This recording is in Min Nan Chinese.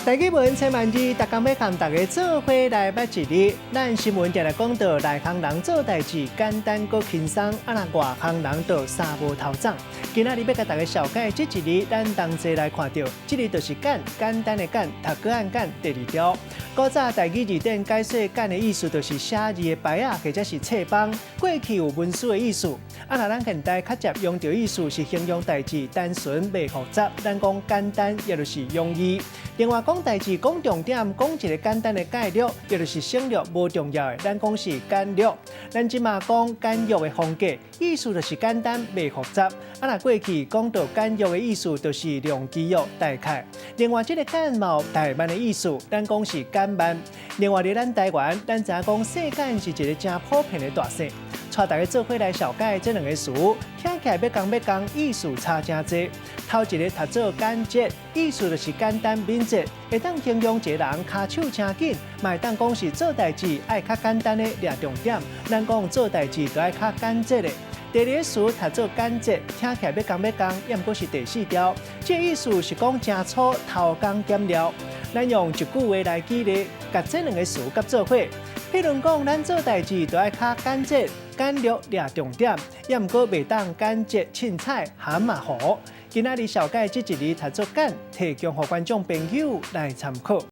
台語文千萬字，逐工欲共大家做伙來捌一字。咱新聞定定講到內行人做代誌簡單閣輕鬆，啊若外行人就三無頭鬃。今仔日欲共大家紹介這一字，咱同齊來看著，這字就是簡，簡單的簡，讀個案簡，第二條。古早台語字典解說簡的意思，就是寫字的牌仔或者是冊枋。過去有文書的意思，啊若咱現代較捷用著意思是形容代誌單純袂複雜，咱講簡單，也就是容易。另外講代誌講重點，講一个簡單的概略，也就是省略無重要的，咱講是簡略。咱這馬講簡約的風格，意思就是簡單袂複雜。啊若過去講到簡約的意思，就是量肌肉大概。另外這个簡嘛有怠慢的意思，咱講是簡慢。另外佇咱台灣，咱知影講細簡是一个誠普遍的大姓。帶大家做伙來紹介這兩个詞，聽起來欲仝欲仝，意思差誠濟。頭一个讀做簡捷，意思就是簡單敏捷，會當形容一个人跤手誠緊，嘛會當講是做代誌愛較簡單的掠重點。咱講做代誌都愛較簡潔的。第二个詞讀做簡節，聽起來欲仝欲仝，也毋過是第四調。這个意思是講誠粗偷工減料。咱用一句話來舉例，共這兩个詞夾做伙。譬如講，咱做代誌都愛較簡潔、簡略掠重點，也毋過袂當簡潔凊彩含馬虎。今仔日紹介這一字讀做簡，提供予觀眾朋友來參考。